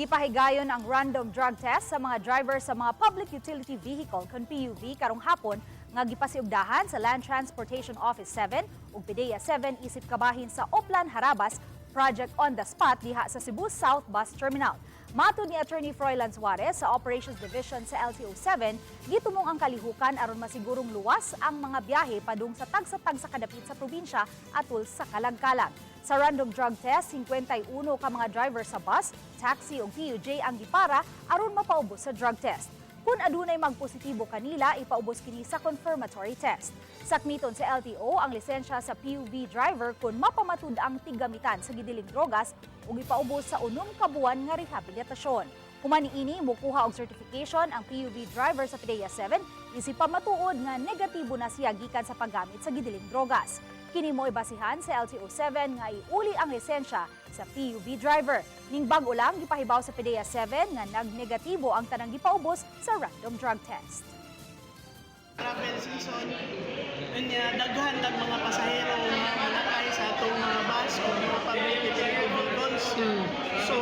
Gipahigayon ang random drug test sa mga driver sa mga public utility vehicle kon PUV karong hapon nga gipasiugdahan sa Land Transportation Office 7 ug PDEA 7 isip kabahin sa Oplan Harabas Project on the spot diha sa Cebu South Bus Terminal. Matod ni Attorney Froilan Suarez sa Operations Division sa LTO 7, gitumong ang kalihukan aron masigurong luwas ang mga biyahe padung sa tagsa-tagsa kadapit sa probinsya atul sa kalagkalag. Sa random drug test, 51 ka mga driver sa bus, taxi ug PUJ ang gipara aron mapaubos sa drug test. Kung adunay magpositibo kanila, ipaubos kini sa confirmatory test. Sakmiton sa LTO ang lisensya sa PUV driver kung mapamatud ang tiggamitan sa gidiling drogas ug ipaubos sa 6 ka buwan nga rehabilitasyon. Human niini, mukuha og certification ang PUV driver sa PDEA 7 isip pamatuod nga negatibo na siya gikan sa paggamit sa gidiling drogas. Kini mo basihan sa LTO 7 nga iuli ang lisensya sa PUV driver. Ning bag-o lang gipahibaw sa PDEA 7 nga nagnegatibo ang tanang gipaubos sa random drug test. Travel season, unya daghan tag mga pasahero nga manakay sa atong mga bus o mga public utility vehicles. So